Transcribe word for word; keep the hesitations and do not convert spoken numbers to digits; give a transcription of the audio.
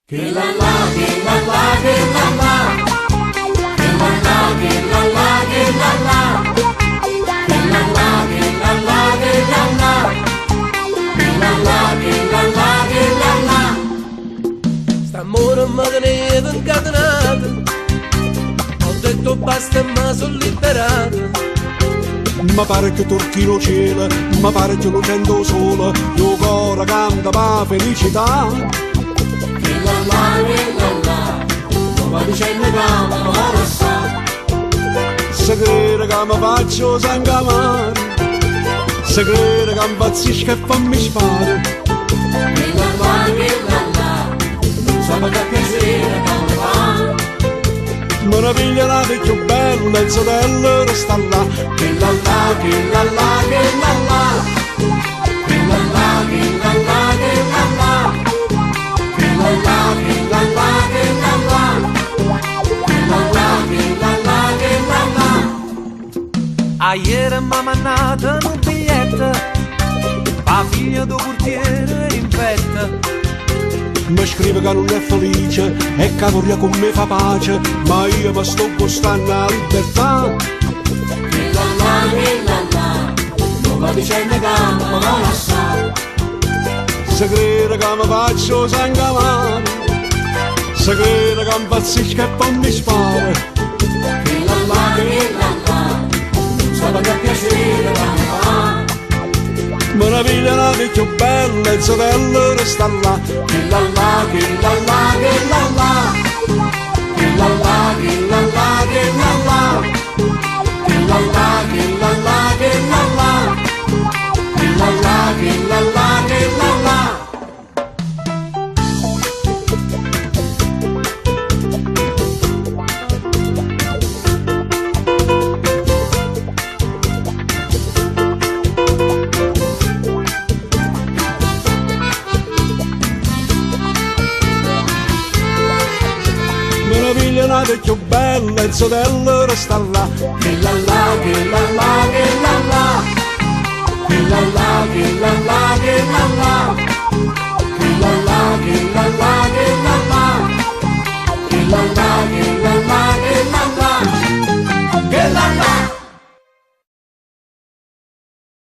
Che la la, che la la, che la la. Che la la, che la la, che la la. Che la la, che la la, che la la. Che la la, che la la, che la la. St'amore me teneva incatenato. Ho detto basta e me so liberato. Me pare che turchino cielo, me pare che lucendo sole, io core canta pa felicità. Che la la, che la la, non va dicendo che me vuole lasciare. Se crede che me faccio sangue amaro, se crede che impazzisco e poi mi sparo. Che la la, che la la, non so che piacere che me fa. Me ne piglia una de più bella e zitella resta là. Che la la, che la la, che la la. Che la la, che la la, che la la. Che la la, che la la, che la la. Che la la, che la la, che la la. Aiere m'ha mannato nu biglietto pa figlia do purtiere infetto. Me scrive che non è felice e che vorria con me fa pace, ma io me sto gustando la libertà. Che la la, che la la, non va dicendo che me vuole lasciare. Se crede che me faccio sangue amaro, se crede che impazzisco e poi mi sparo. Che la la, che la la, non so che piacere che me fa. Me ne piglia una de più bella e zitella resta là. Che la la, che la la, che la la. Che la la, che la la, che la la. Che la la, che la la, che la la. Che la la, che la la, che la la. Me ne piglia una de più bella e zitella resta là. Che la la, che la la, che la la. Che la la, che la la, che la la.